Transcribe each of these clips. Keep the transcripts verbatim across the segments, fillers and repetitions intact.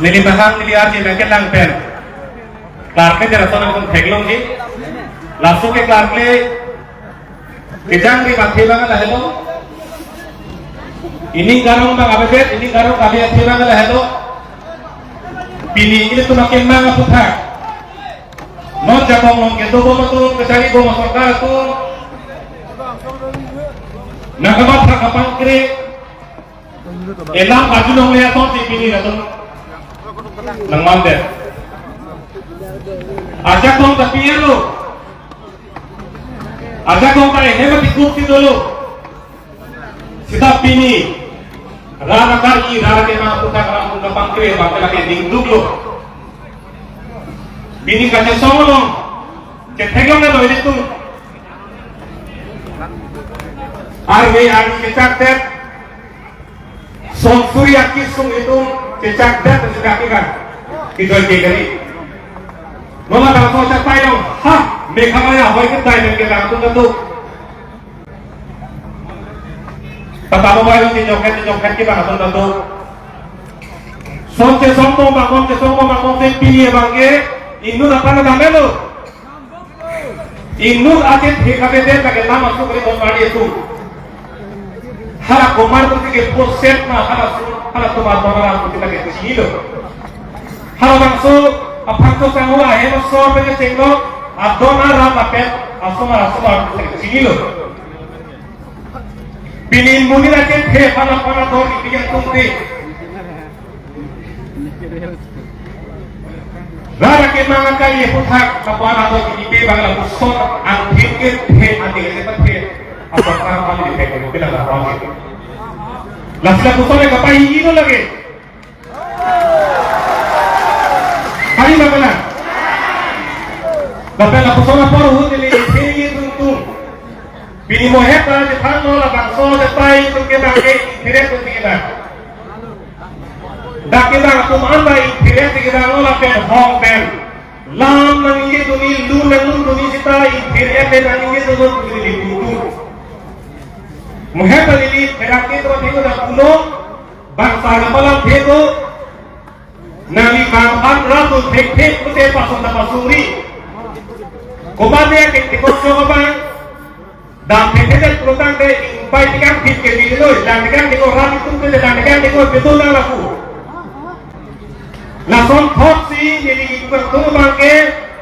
Neli mahang neli arje nangkelang pen klarkle jara son nangtum theklongji. Laso keklarkle kejangri mathe abang lahelo. Ining karong abang avedet, ining karong kave athe abang lahelo. Pini ilitum akemang aphuthak, non jakong along kedobom atum, kacharibom asorkar atum, nangkamathak kapangkre, elam kajulong le atum si pini latum nangmandet. Ajakong ta piyelo. Ajakong ta ehem atikuk si dolo. Seta pini rat akar-i, rat akemang aphuthak alam pun kapangkre abang ke lake ningduklo. Pini kachesong along chetheklong na lo ilitum. Arve arni kechakdet, son suri akisung itum chechakdet, chechak ikan. Kidoi ke kali. Mama tang so chapai dong. Ha, Meghalaya hoi kedai men ke tang tung katu. Tata mobile ni jongket jongket ke bang atum tatu. Son chesong tong bang, son chesong tong bang, son chesong pini abang ke inut aphan damelo. Inut achethe kavedet lake lam aso kali Donmari atum. Hala komat atum ke poset na hala su, hala tomar tomar atum ke lake chinilo. Halabangso aphan to sangho ahem asor pen kechenglo, adon arat lapen asomar asomar atum ke chinilo. Pini monit achethe aphan aphan ador kipi atum te. Rat akemang akai aphuthak lapu-an ador kipi abang lapuson angthin kethe ante kethe pathe. Apa kang kali di pek pila lapu-an. Lasi lapuson ke kapahinilo lake. Kali ma kena. Lapen lapuson apor ahut neli isi ye tung tung. Pini mo het ta chethanlo, labangso chepai atum ke bang ke ingthir-et atum ke bang. Dak ke bang atum an ta ingthir-et ke bang lo lapen hong pen lam nangingjedunji, lun nanglundunji seta ingthir-et le nangingjedun atum ke neli tung tung. Mo het ta neli pherangke atum aphi ta pulo, bang sarga palam phe do, nangli bang aphan rat dun thekthek pute pasung ta pasungri. Komat dia ke tekok chok abang. Dam thekthek pulotangte ingpai tikang phit ke niloi, dam tikang tiko rat itum ke dam tikang tiko betul na laku. Lason thot si neli ibu kangtung abang ke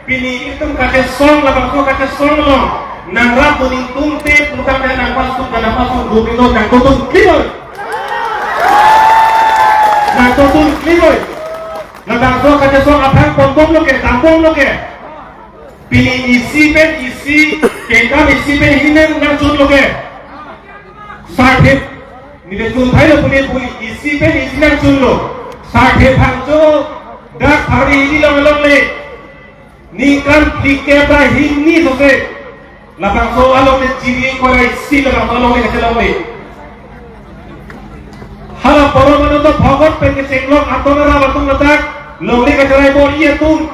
pini itum kachesong labangso kachesong along nang rat dun ingtungte pulotangte nangpasung nangpasung dun ino nangtotun klimoi. Nangtotun klimoi. Labangso kachesong aphan ponbomlo ke, dambomlo ke. Pini isi pen isi, kengkam isi pen hini nangchunlo ke. Sarthe, neli chun thailo puli puli, isi pen isi nangchunlo. Sarthe Phangcho, dak Phari hini along along le. Ningkan phlikep ra hini sose. Labangso along le chiri kore isi labangso along le kachelong le. Hala Poromhanto Bhagat pen kechenglok aton ra latum ladak longle kacherai bor-i atum.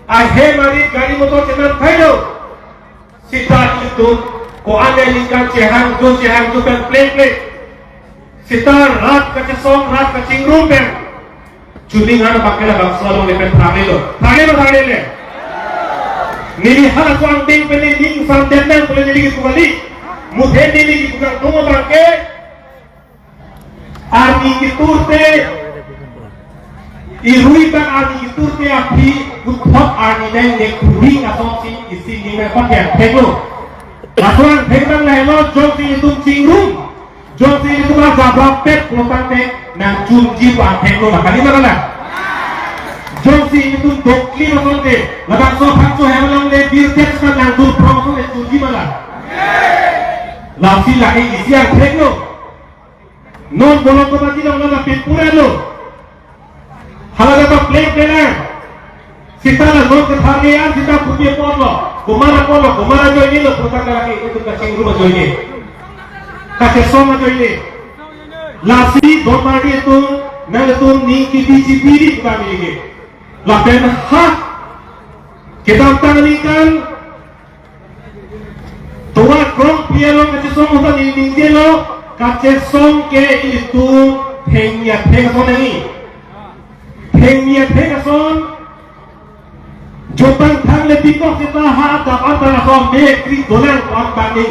Ahem arit gari motor chenam thailo. Seta itum ko-an aningkan chehangjo chehangjo pen plek plek. Seta rat kachesong rat kachingrum pen chuning an abang ke labangso along le pen thangnelo. Thangnelo, thangnelo. Neli halaso angdeng pen neli ning samdet nang pule neli kipu kali. Muthe neli kipu kangtung abang ke arni ketur te, irui bang arni ketur te aphi puthot arni nang ne kuring asonsi isi ning nangpathe angthek lo. Laso angthek abang lahelo, jongsi itum chingrum, jongsi itum ajabra pet pulotangte nangchunji pu angthek lo, ma kali ma kena. Jongsi itum doklim asonte, labangso Phangcho hem along le birdet sma nangdun prong asonte chunji ma la. Lasi lake isi angthek lo. Non bolong koma jilong lama pipura lo. Hala data plek belang. Seta la non ketharli an seta pupi apotlo. Komat apotlo, komat ajoinelo, putang lagi itu kachingrum ajoine. Kachesong ajoine. Lasi Donmari atum, nangtum ning kipi chipi di putang lagi. Lapen ha kedamtang aningkan tovar krongpi along kachesong ahut ta neli ningjelo, kachesong ke ilitum thengni atheng ason nangji. Thengmi atheng ason, jopang thang le bikok seta ha adap an ta laso me kri dolang wan bang ni.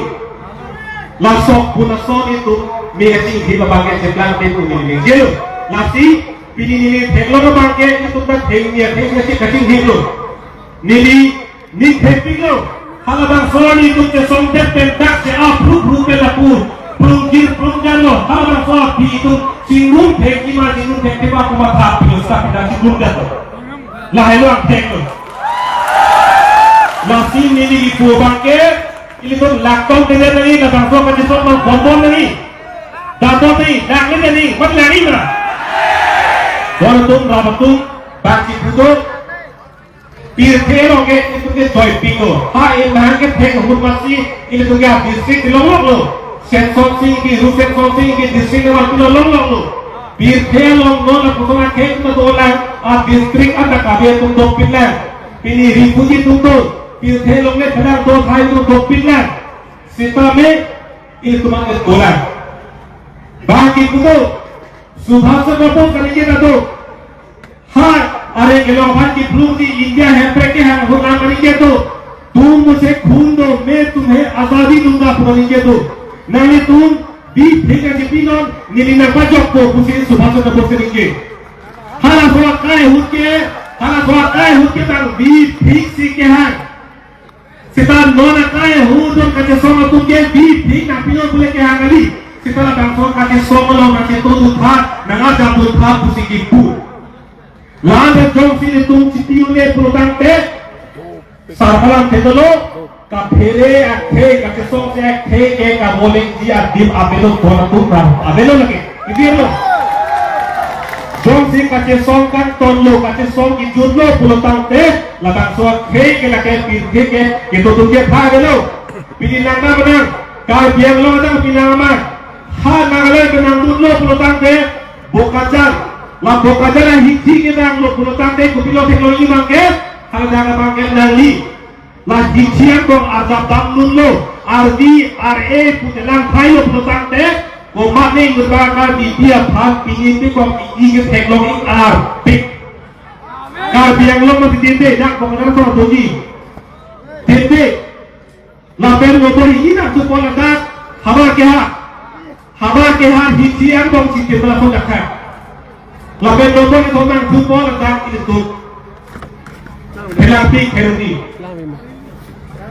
Laso pun ason itum me kachinghip abang ke cheplang te pu neli ningje lo. Lasi pini neli theklong abang ke itum ta thengmi atheng kaching kachinghip lo. Neli ning thepik lo. Halabangso arni itum chesong det pen dak che-a phru phru pen lapu plungjir plungjan lo. Halabangso aphi itum chingrum thek ima chingrum thek thema kuma thap pilo sa pida chingrum det lo. Lahai lo angthek lo. Lasi neli kipu abang ke ilitum laktong tenet nangji, labangso kachesong abang bonbon nangji. Dambon nangji, langli nangji, mat langji mana. Don atum, ram atum, bang kipu do. Pirthe along ke itum ke joipik lo. Ha emahang ke thek ahut masi ilitum ke district longlok lo. Census sing ke, ru census sing ke district level pilo longlok lo. Pirthe along non apusong akhei itum dolang, a district anta kabe atum dopik lang. Pini refugee atum do. Pirthe along le thadang do thai atum dopik lang. Sitame ilitum an ke dolang. Bang kipu do. Subhas Chandra Bose kaningje ta do. Ha, are kelong aphan kiplung di India hemprek kehang ahut an kaningje do. तुम मुझे खून दो, मैं तुम्हें आजादी दूंगा pu kaningje do. Nanglitum biphik nangchipinon, neli nangpajokpo pusi Subhas Chandra Bose kaningje. Halaso akai ahut ke, halaso akai ahut ke bang biphik si kehang. Seta non akai ahut don kachesong atum ke biphik nangpinon pule kehang kali. Seta labangso kachesong along nangchetong duntha, nang-arjap duntha pusi kipu. La-an jongsi nelitum chipi un-e pulotangte, sarpalang thekthe lo, kaphere akhei, kachesong si akhei ke kabolengji adim avelo, don atum ram avelo lake. Kevir lo. Jongsi kachesong kangton lo, kachesong kejut lo pulotangte, labangso akhei ke lake pirthe ke, kedo atum ke tha avelo. Pini nang ta benang, Karbi Anglong adang pini nang amang. Ha nang alai benang dun lo pulotangte, Bokajan. La Bokajan ahithi kedang lo pulotangte kopilo theklong abang ke, hadak abang ke nangli. La hithi angbong arjap dam dun lo, ardi ar-e pu chelang thai lo pulotangte, komat ne ngut ba Karbi aphan pini pi kong i ke theklong arpik. Karbi Anglong mati tinte, dak Bokajan so doji. Tinte. Lapen nomor hini nangthu pon ladak, haba keha. Haba keha hithi angbong si kepala pon dakha. Lapen nomor ni thomang thu pon ladak ilitum. Phelangpi kheroni.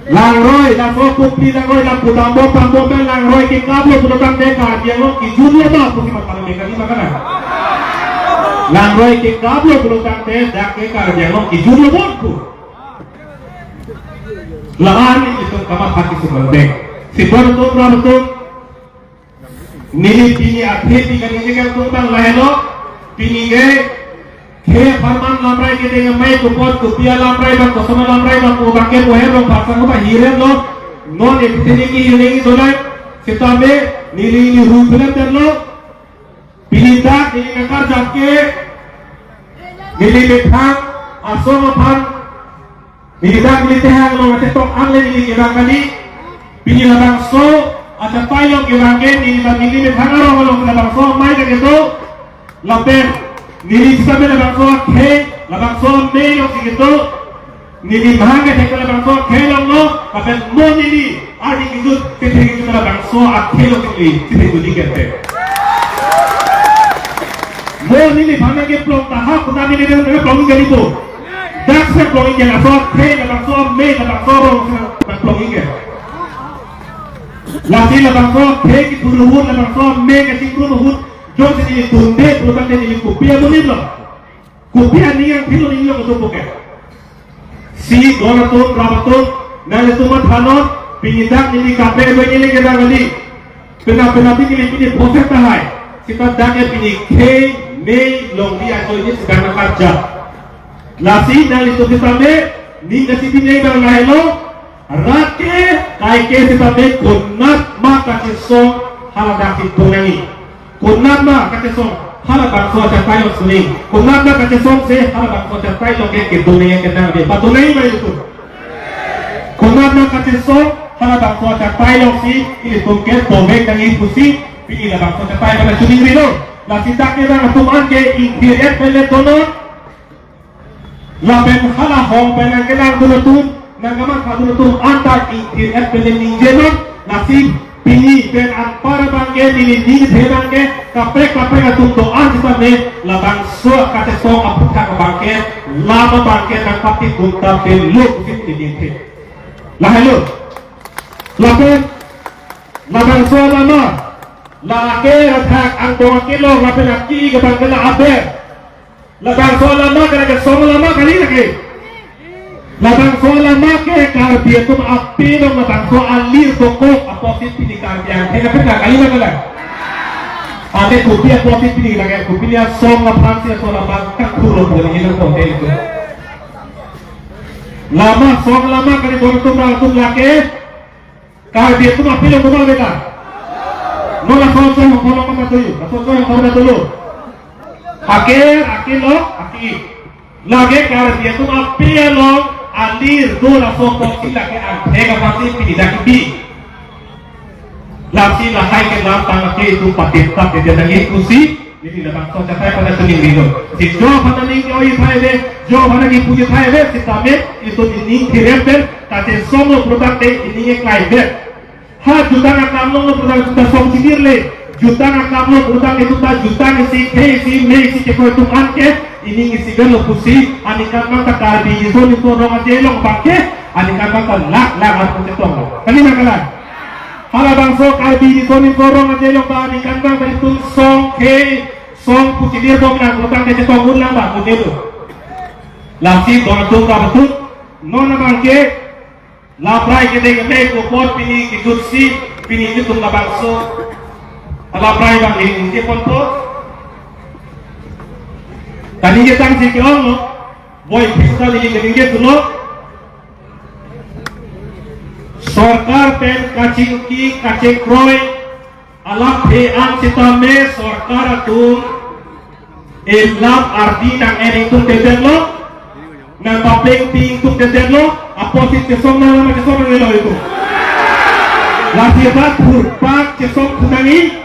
Langroi, laso Kopili Langroi, la pudambo pambo pen Langroi kekap lo pulotangte Karbi Anglong kejut lo ma pusi matang mekani makana. Langroi kekap lo pulotangte dak ke Karbi Anglong kejut lo bon pu. La-an ilitum kamatha keso abang ke. Si don atum ram atum. Neli pini athe pi kaningje atum abang lahelo. Pini ke khei apharman lamrai kedeng amei kopot kopi alamrai abang koson alamrai abang ko abang ke moher rong pasang ko abang hiren lo. Non e puthe neli hiren dolang. Sitame neli neli ru film dan lo. Pini dak neli nangkarjap ke, neli methang asong aphan, neli dak neli tehang along achetok angle neli kevang kali. Pini labangso achatai along kevang ke, neli dak neli methang arong along labangso amei ta kedo. Lapen neli sitame labangso akhei, labangso amei along si kedo. Neli mahang ke thek labangso akhei along lo, lapen mo neli arni kejut, kethe kejut labangso akhei along neli, kethe kejut di kete. Mo neli bhana keplong tahap, kota neli dan plong kali po. Dak si plong ke laso akhei, labangso amei, labangso arong si plong ke. Lasi labangso akhei kepuru ahut, labangso amei kachingrum ahut, jongsi neli tunde, pulotangte neli kopi amonit lo. Kopi aning angthilo neli lo kedo poke. Si don atum, ram atum, nanglitum mathanon, pini dak neli kape ave neli kedang kali. Pena pena ti neli pini protest tahai. Sita dak ke pini khei mei longri ajoine sedang nangkarjap. Lasi nanglitum sitame, ning kachipinei abang lahelo, rat ke, kai ke sitame konat ma kachesong haladak si do nangji. Konat ma kachesong halabangso achatai along si. Konat ma kachesong si halabangso achatai along ke kedo nangji kedang ave. Pado nangji ma ilitum. Konat ma kachesong halabangso achatai along si ilitum ke dovek nangji pusi pini labangso achatai pen choningri lo. Lasi dak ke abang atum an ke ingkir et pele donon. Lapen hala hong pen nangkelang dun atum, nangkamatha dun atum anta ingthir-et pen ningjenon, lasi pini pen anpar abangke, neli ningthe abangke, kaprek kaprek atum do-an sitame, labangso kachesong aphuthak abangke, lam abangke nangpatidun tame lo pusi neli ningthe. Lahelo. Lapen, labangso alama, lake athak angbong akelong, lapen aki abangke la aber. Labangso alama ke la kesong alama kali lake. Labangso alama ke Karbi atum apidong labangso alir dokok apotsi pini Karbi Anglong ke peta kali lake la. Ante kopi apotsi pini lake, kopi ni asong aphansi aso labang kakhuro poni hina kote itu. Lama song lama kali dor atum ra atum lake. Karbi atum apilong komat beta. Non laso aso hong kolong komat tuyu, laso aso hong kolong komat tuyu. Aker, akelong, aki. Lake Karbi atum apilong, alir do laso apotsi lake angthek apotsi pini dak kipi. Lasi lahai ke lam tang lake itum patip tap ete tangi pusi. Neli labangso chatai pada suning rindu. Si jo pada ning oi thai ve, jo pada ki puji thai ve, sitame itum ining kirem pen, kachesong lo pulo tangte ining eklai vet. Ha jutang akam lo pulo tang itum ta song chikir le. Jutang akam lo pulo tang itum ta jutang isi, khei isi, mei isi chekoi atum anke, ining isi vet lo pusi, aningkan abang ta Karbi Riso Nimso Rong Aje Elong abangke, aningkan abang ta lak lak atum chetong lo. Kali ma kalang? Halabangso Karbi Riso Nimso Rong Aje Elong ta aningkan abang ta itum song khei song puchilir bom nang pulo tangte chetong un lang ba, un-e lo. Lasi don atum ra betul. Non abangke, laprai kedeng eme kopor pini kejutsi, pini itum labangso. Laprai abang ini ke ponpo. Tani ke tangsi ke-ong lo. Boi pisa neli kedeng ke tulo. Sorkar pen kachingki kachekroi alaphe an sitame sorkar atum elam ardi nang-en ingtungtedetlo, nangpaplengpi ingtungtedetlo, apotsi chesong nang ma chesong nangnelo itum. Lasi rat phurpak chesong thu nangji,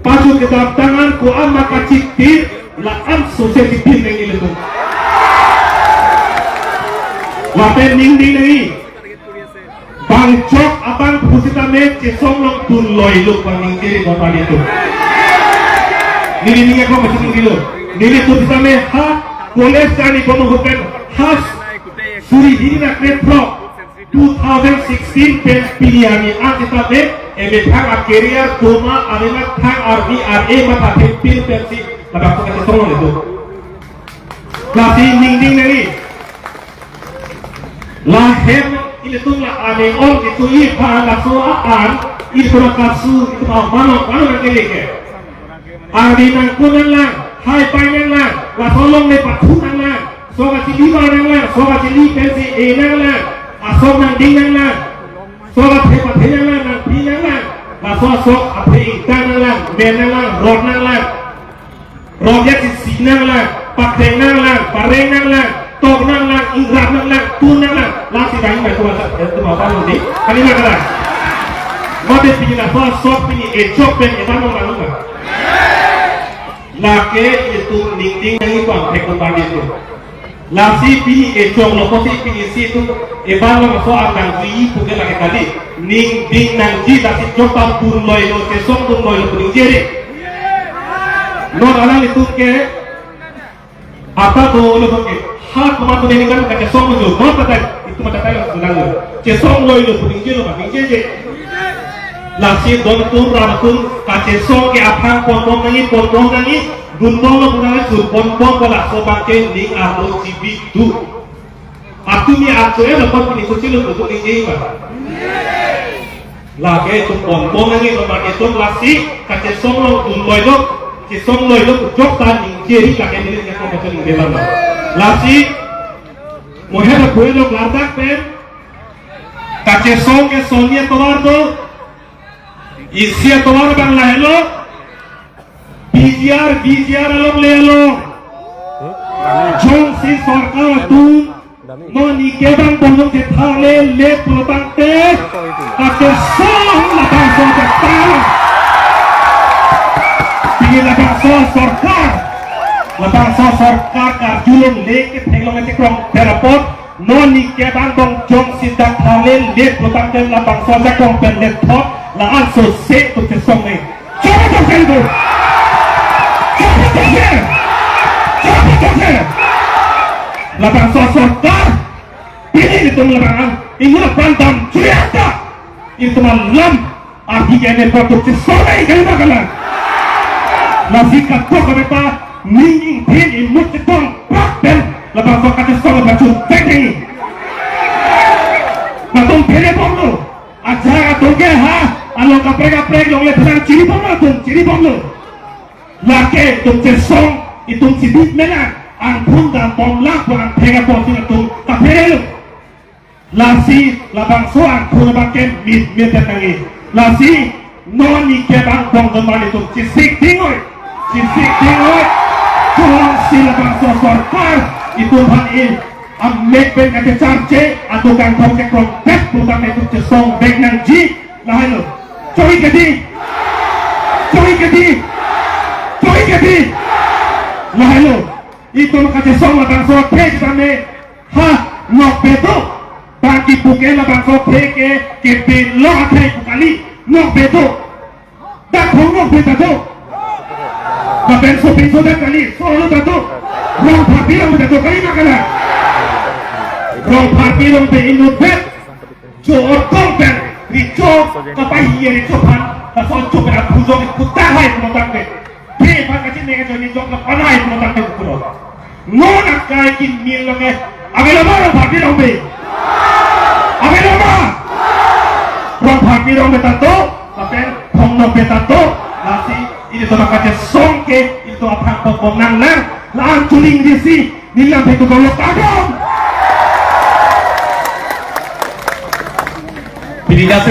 paju kedam tangan ko-an ma kachiktir, la-an sose chiktir nangji ilitum. Lapen ningding nangji. Bang chok abang pusitame chesong longdun loilo pu ningje ri bapali atum. Neli ning ako masih ningilo. Nelitum sitame ha college ani bono hopen ha suri hini na kretro two thousand sixteen pen pini ani a sitame emethang a career doma arena thang arni ar e matha thengpil pensi labangso kachesong longlo. Lasi ningding nangji. Lahem ilitum la ane ong itu i pa laso a-an, itum kasu, itum a mano, mano nangkele ke. Ardi nangkun nanglang, hai pai nanglang, laso along le pathu nanglang, so kachili ba nanglang, so kachili pensi e nanglang, asok nangding nanglang, so kathe pathe nanglang, nangpi nanglang, laso asok athe ingtang nanglang, men nanglang, rot nanglang. Rong-et isi nanglang, pakreng nanglang, pareng nanglang, tok nanglang, ingrap nanglang, tun nanglang. Lasi dang nang tuan sa, eh, tuan sa nang di. Kali na kala. Mate pini na fa sok pini echok pen eban nong nang nang. Lake itum ningding nang itum angthek kembali itu. Lasi pini echok lo kosi pini si itum eban lo so angkang si puke lake kali. Ningding nangji lasi jok ta dun loilo, chesong dun loilo pu ningje ri. Non alanglitum ke ata dolo ke. Ha komat tu ningkan kachesong muncul. Non kata itu mata kaya sedang lo. Chesong loilo pu ningjelo ma ningjeje. Lasi don atum ram atum kachesong ke aphan ponbom nangji, ponbom nangji, dunbom lo pu nangji, dunbom bom ko laso abangke ning arlo chibik tu. Atum ni atum e dapat pini kuchilo kutuk ningje ma. Lake itum ponbom nangji nomor itum lasi kachesong longdun loilo, chesong loilo jok ta ningje ri lake neli nangkok kachelong belam ma. Lasi mohe ta kue lo klardak pen kachesong ke soni atovar do, isi atovar abang lahelo, P G R, V G R along le along. Jongsi sorkar atum non ike abang bonong ke thale le pulo tangte, kachesong labangso ke thale. Pini labangso sorkar. Labangso sorkar karjulong le ketheklong ketheklong pen apot, non ni kebang bong jongsi dak thale le pulote labangso ajakong pen le thot, la-anso se itum chesong nang. Choba tokse itum. Choba tokse. Choba tokse. Labangso sorkar pini itum labang an ingura pandam juyata. Itum alam ahi kene patuk chesong nang kali ma kalang. Lasi katok kami ta ning ingthin imut chetong prak pen labangso kachesong pachun pekding. Latum pele bomlo. Ajak atum ke ha, along kaprek kaprek longle pherang chiri bomlo atum, chiri bomlo. Lake itum chesong, itum chibit mena, angthun dam bomlang pu angthek apotsi atum kapherelo. Lasi labangso angthun abang ke mit mit nangji. Lasi non ni kebang bong domar itum chesik dingoi. Chesik dingoi. Jongsi labangso sorkar itum aphan in amek pen kachecharche, aduk kangthong kekrong pet pulote itum chesong bek nangji. Lahailo. Choi kedi. Choi kedi. Choi kedi. Lahailo. Itum kachesong labangso thek tame ha nokbe do. Bang kipu ke labangso thek ke kepelo akhai pu kali, nokbe do. Dak hong nokbe ta do. Lapen sopinso dak kali, solo ta do. Rongpharpi rongbe ta do kali ma kalang. Rongpharpi rongbe inutvet. Jo orkong pen, richo, kapai hiye richo aphan, laso cho pen aphujong kuta hai pulote. Phe aphan kachinine kachini jong kapanai pulote kulo. Non akai kimil longe, avelo ma Rongpharpi rongbe? Avelo ma? Rongpharpi rongbe ta do, lapen hong nokbe ta do, lasi ilitum kachesong ke, ilitum aphan pokpok nanglang, la-an chuling disi, nilam phe kudolo kadom. Pini dak